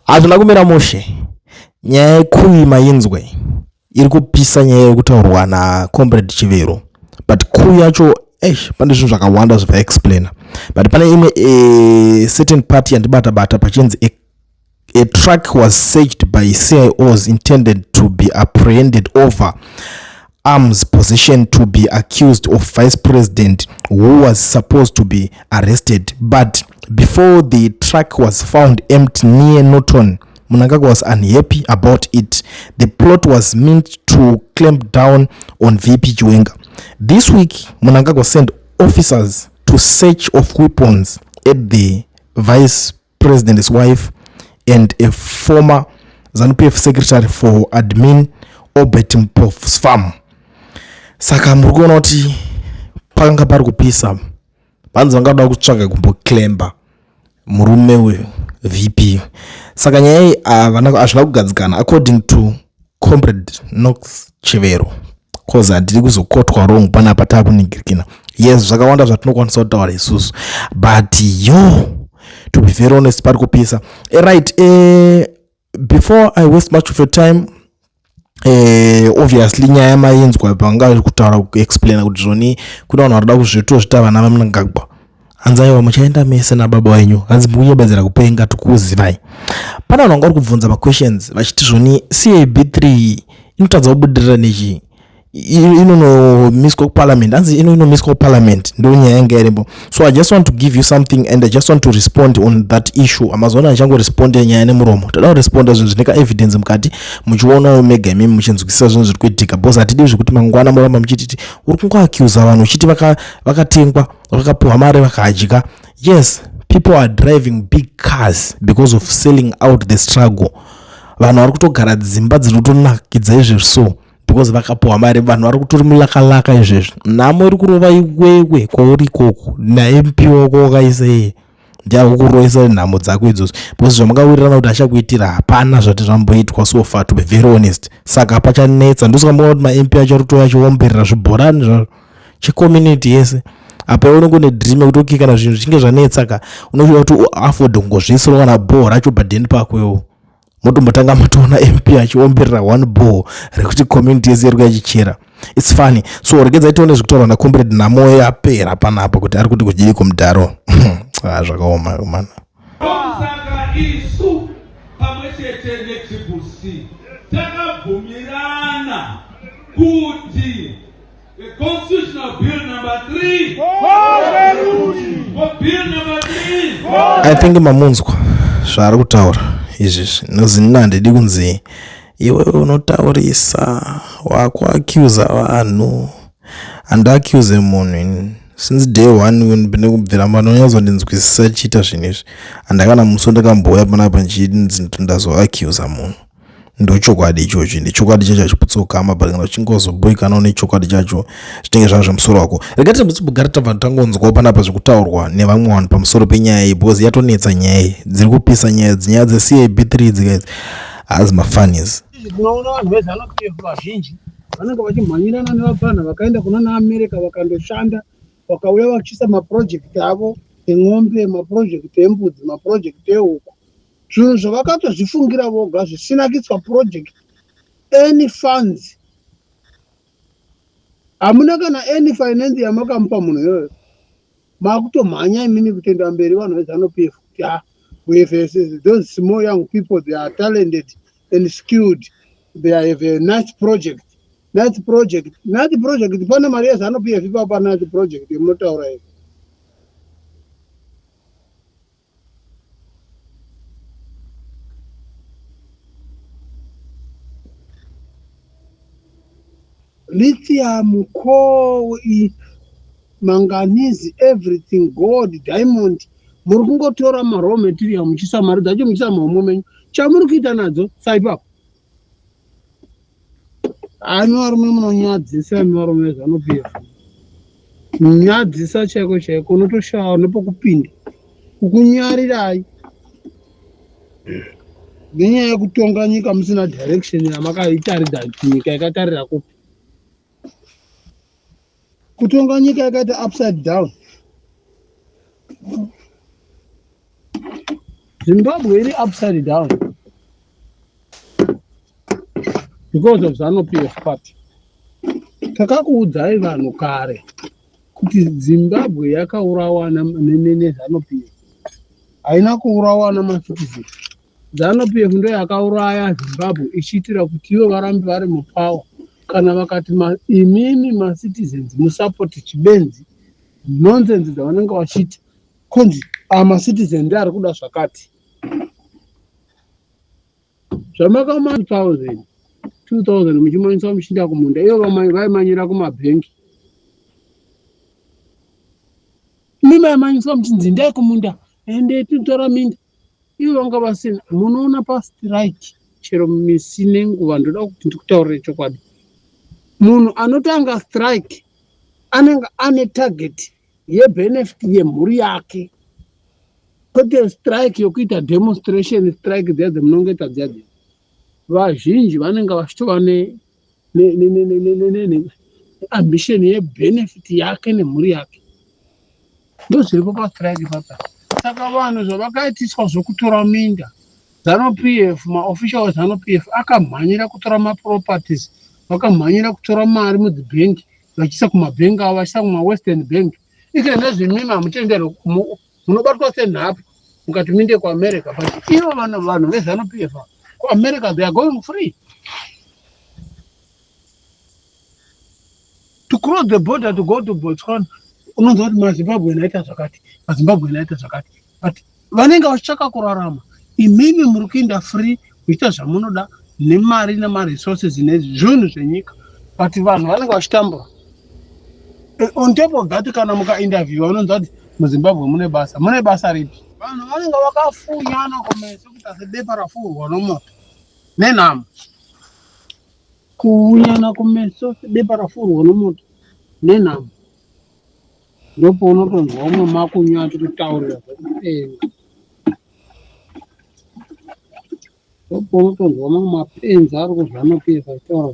Hazvina kumira mushe. Nyaya yekuyi mainzwe iri kupisa nyaya yekutaurwa nacomrade Chivero. But coup yacho eish pane zvinhu zvakawanda zvaexplainer. But pane imwe a certain part yandibata bata pachinzi a truck was searched by CIOs intended to be apprehended over arms possession to be accused of vice president who was supposed to be arrested but before the truck was found empty near Norton Mnangagwa was unhappy about it. The plot was meant to clamp down on VP Chiwenga. This week, Mnangagwa sent officers to search of weapons at the vice president's wife and a former ZANU-PF secretary for admin Obert Mpofu's farm. Saka muri kuona kuti pakanga pari kupisa vanzi vanga vada kutsvaga kumboclemba murume uyu VP. Saka nyaya iyi hazvina kugadzikana according to Comrade Knox Chivero cause handidi kuzokotwa wrong panapa takuningirikina. Yes, zvakawanda zvatinokwanisa kutaura isusu but yo to be very honest pari kupisa. Right, before I waste much of your time, obviously nyaya mainzwa panga kutaura kuexplaina kuti zvoni kune vanhu varikuda kuzvitozvita vana vaMnangagwa. Hanzi aiwa muchaenda mese nababa wenyu, hanzi mukunyebedzera kupenga tikuzivai. Pane vanhu vanga vari kubvunza maquestions vachiti zvoni CAB3 inotadza kubudirira nechi inonomiswa kuparliament, hanzi inonomiswa kuparliament, ndo nyaya yanga iripo. So I just want to give you something and I just want to respond on that issue. Amazuva ano handichangoresponde nyaya nemuromo, toda kuresponda zvinhu zvine kaevidence mukati, muchionawo mega imimi muchinzwisisa zvinhu zviri kuitika, because hatidi zvekuti mangwana moramba muchititi uri kungoacusa vanhu uchiti vakatengwa vakapiwa mari vakadya. Yes, people are driving big cars because of selling out the struggle. Vanhu vari kutogara dzimba dziri kutonakidza izvezvi so because vakapiwa mari. Vanhu vari kutori mulakalaka izvezvi, nhamo iri kurova iwewe kwauri ikoko naMP wako wakaisa iye ndiakukuroisa nhamo dzako idzodzo, because zvamungawirirana kuti achakuitira hapana zvati zvamboitwa so far, to be very honest. Saka pachanetsa, ndosaka muona kuti maMP acho ari kutoya achiomberera zvibhorani zvazvo checommunity yese. Apa iwe unenge une dream yekuti okay, kana zvinhu zvichinge zvanetsa ka, unochida kuti uafford kungozviisirawo kana bhoho racho padheni pako iwo. Motombotanga matoona MP achiomberera one ball rekuti community yese iri kuyachichera. It's funny. So regedzai tione zvekutaurwa nacomrade nhamo yapera panapa kuti ari kuti kudii kumudharo. Zvakaoma mana. Saka isu pamwe chete neTriple C takabvumirana kuti the constitutional bill number 3, bill number 3, I think mamunzwa zvaari kutaura izvizvi. Nozi nina handidi kunzi iwe unotaurisa wakuaccusa vanhu. Handiaccuse munhu ini since day one nekubvira manonyatsondinzwisisa chiita zvinhu izvi. Handakana musi ndakambouya panapa ndichinzi ndazoaccusa munhu. Ndochokwadi ichochi, ndechokwadi chacho hachiputsokama, but kana uchingozoboikanawo nechokwadi chacho zvinenge zvava zvemusoro wako. Rega timbogara tabva tangonzwawo panapa zvekutaurwa nevamwe vanhu pamusoro penyaya iyi, because yatonetsa nyaya iyi, dziri kupisa nyaya idzi, nyaya dzeCAB3 dzika idzi hazi mafunnies. Tinoona vanhu veZANU-PF vazhinji vanenge vachimhanyirana nevapfana vakaenda kuna naAmerica vakandoshanda, vakauya vachiisa maprojekti avo eng'ombe, maprojekti embudzi, maprojekti ehuku, zvinhu zvavakatozvifungira voga zvisina kuiswa project any funds. Hamuna kana any finance yamakamupa munhu iyoyo. Makutomhanya imimi kutoenda mberi vanhu veZANU-PF kuti we have those small young people, they are talented and skilled, they have a nice project. Nice project, nice project, pane mari yeZANU-PF ipapa? Nice project yemunotaura iyi, lithium, coal, manganese, everything, gold, diamond. Muri kungotora maraw material muchiisa mari dzacho muchiisa muhomwe menyu. Chamuri kuita nadzo saipapo ami varume munonyadzisa imi varume veZANU-PF, nyadzisa chaiko chaiko, unotoshaya nepokupinda kukunyarirai nenyaya yekutonga nyika musina direction yamakaitarida. Nyika yakatarira kupi? Kutonga nyika yakaita upside down. Zimbabwe iri upside down. Because of Zanu PF party. Takakuudzai vanhu kare kuti Zimbabwe yakaurawa neZanu PF. Haina kuurawa namacitizen. Zanu PF ndo yakauraya Zimbabwe ichiitira kuti ivo varambe vari mupower. Kana vakati imimi macitizens musapoti chibenzi nonsense dzavanenge vachiita konzi amacitizen ndiye ari kuda zvakati. Zvamakama 2000 2000 muchimanyisa muchiinda kumunda ivo vaimanyira kumabhengi. Imi maimanyiswa muchinzi indai kumunda ende titora minda ivo vanga vasina. Munoona pastrike chero misi nenguva ndoda kuti ndikutaurire chokwadi. Munhu anotanga strike anenge ane target yebenefit yemhuri yake kwete strike yokuita demonstration strike dziya dzemunongoita dziya dziya vazhinji vanenge vachitova neambition yebenefit yake nemhuri yake ndozviripo pastrike papa saka vanhu zvavakaitiswa zvokutora minda zanu pf maofficial zanu pf akamhanyira kutora maproperties vakamhanyira kutora mari mudzibhengi vachiisa kumabhengi avo vachiisa kumawestern bank ike nezvimimi hamutenderwe munobatwa senhapu mukati minde kuamerica but ivo vanhu vanhu vezanu pf kuamerica they are going free to cross the border to go to botswana unonzwa kuti mazimbabwean aita zvakati mazimbabwean aita zvakati but vanenge vachitsvaka kurarama imimi muri kuenda free kuita zvamunoda nemari nemaresources nezvinhu zvenyika but vanhu vanenge vachitambura eh, on top of that kana mukainterview vanonzwa kuti muzimbabwe mune basa mune basa ripi vanhu vanenge vakafunyana kumeso kuita sebepa rafuurwa nomoto nenhamo kuunyana kumeso sebepa rafuurwa nomoto nenhamo Ndopaunotonzwa umwe makunyu achikutaurira zvekupenga. Ndopaunotonzwa mamwe mapenzi ari kuZanu PF achitaura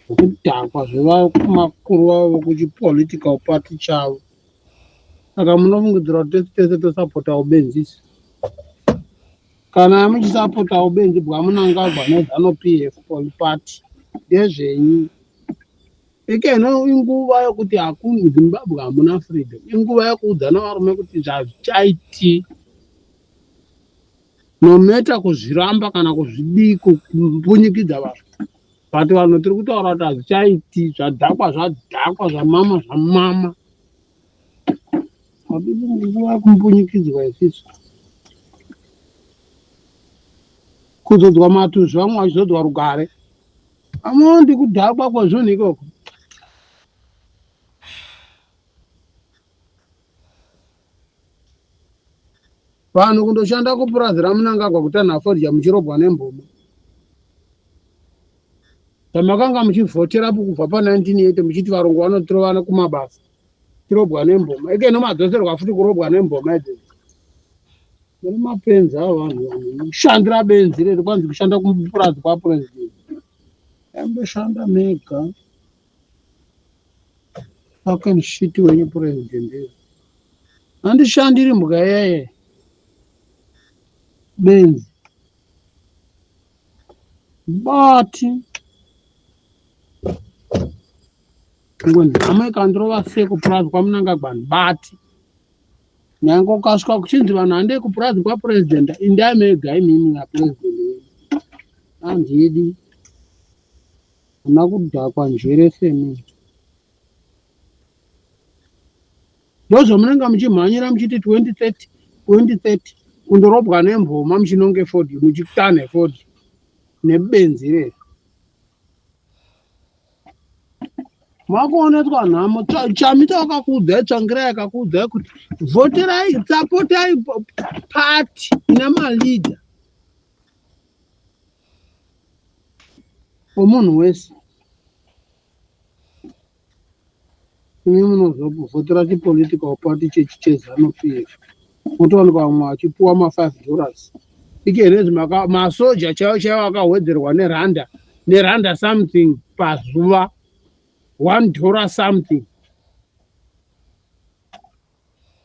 zvekudhakwa zvevamakuru vavo vekuchipolitical party chavo. Saka munofungidzira kuti tese tese tosapota ubenzi isu? Kana muchisapota ubenzi bwaMnangagwa neZanu PF party ndezvenyu. Ikeno inguva yokuti hakuna Zimbabwe hamuna freedom. Inguva yekuudzana varume kuti zvazvichaiti. No matter kuzviramba kana kuzvidii kumbunyikidza vanhu. But vanhu tiri kutaura kuti hazvichaiti zvadhakwa zvadhakwa zvamama zvamama. Hatisi nguva yekumbunyikidzwa isisu. Kuzodzwa matuzvi vamwe vachizodzwa rugare. Amondi kudhakwa kwezvinhu ikoko. Vanhu kundoshanda kupurazi raMnangagwa kutanha fodya muchirobwa nemboma. Zvamakanga muchivhoterapo kubva pa 1980 muchiti varungu vanotirovana kumabasa. Tirobwa nemboma. Ikeno madzoserwa futi kurobwa nemboma idzi. Muri mapenzi avo vanhu vanhu kushandira benzi reri kwanzi kushanda kupurazi kwapresident. Amboshanda mega. Fucking shit wenyu president. Handishandiri mbwa yeye. Benzi. Bati. Ngoni amai kandrova sei kupurazi kwaMnangagwa bati. Nyange ukasvika kuchinzi vanhu handei kupurazi kwapresident indai mega imimi napresident wenyu. Handidi. Hamuna kudhakwa njere semi. Ndozvamunenge muchimhanyira muchiti 2030 2030 kundorobwa nemboma muchinonge fodya muchitanhe fodya nebenzi ireri. Makuonetswa nhamo Chamisa wakakuudzai Tsvangirai akakuudzai kuti voterai sapotai party ine maleader omunhu wese. Imi munozovhotera chipolitical party chechi cheZanu PF motowanikwa vamwe vachipuwa ma5 dollars ikenezi masoja chaiwo chaiwo akawedzerwa neranda neranda something pazuva one dollar something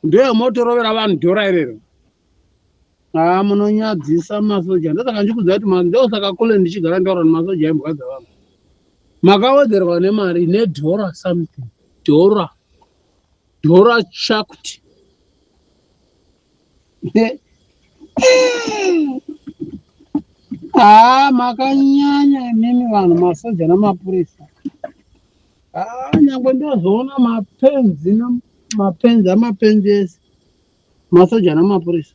ndoyo motorovera vanhu dhora irero. Haa munonyadzisa masoja ndosaka ndichikudza kuti ndosaka kule ndichigara ndaura nemasoja embwa dzavanhu makawedzerwa nemari nedhora something dhora dhora chakuti haa makanyanya imimi vanhu masoja namapurisa haa nyangwe ndozoona mapenzi mapenzi amapenzi ese masoja namapurisa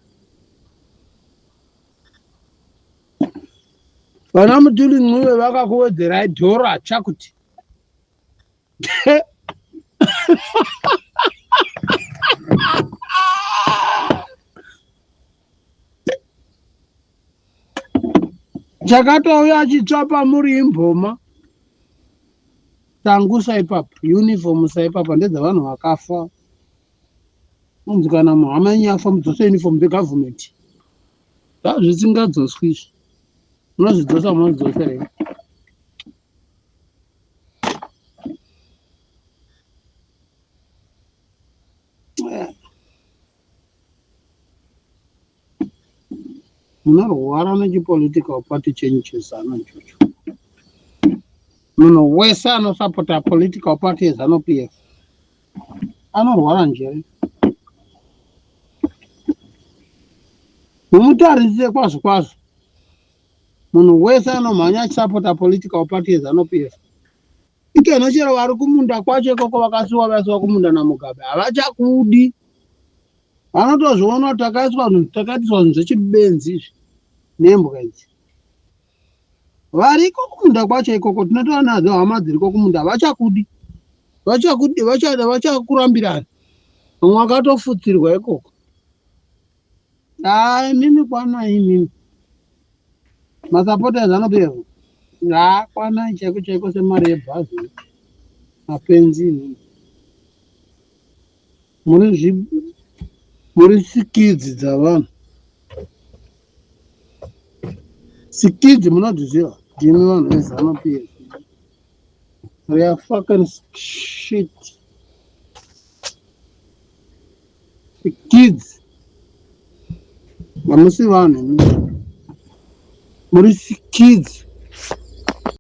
vana mutuli ncube vakakuwedzerai dhora chakuti chakatouya chitsva pamuri imboma tangu saipapa uniform saipapa ndedzavanhu vakafa Unzi kana hama yenyu yafa mudzose uniform dzegovernment. Zvazvisingadzoswi izvi. Munozvidzosa munozvidzoserei? Munorwara nechipolitical party chenyu chezanu ichocho. Munhu wese anosapota political party yezanu PF anorwara njere. Mumutarise kwazvo kwazvo. Munhu wese anomhanya achisapota political party yezanu PF. Ikeno chero vari kumunda kwacho ikoko vakasiwa vaisiwa kumunda naMugabe havachakudi. Vanotozviona kuti takaiswa takaitiswa zvinhu zvechibenzi izvi nembwa idzi. Variko kumunda kwacho ikoko tinotora nadzo hama dziriko kumunda havachakudi. Vachakudi vachada vachakurambirana. Vamwe vakatofutsirwa ikoko. Haa imimi kwanai imimi. Masapota eZanu PF. Haa kwanai chaiko chaiko semari yebhazi. Mapenzi imimi. Muri zvi muri sikidzi dzavanhu. Sikidzi munodziziva? Ndimi vanhu veZanu PF. We are fucking shit. The kids. Hamusi vanhu. Muri kids.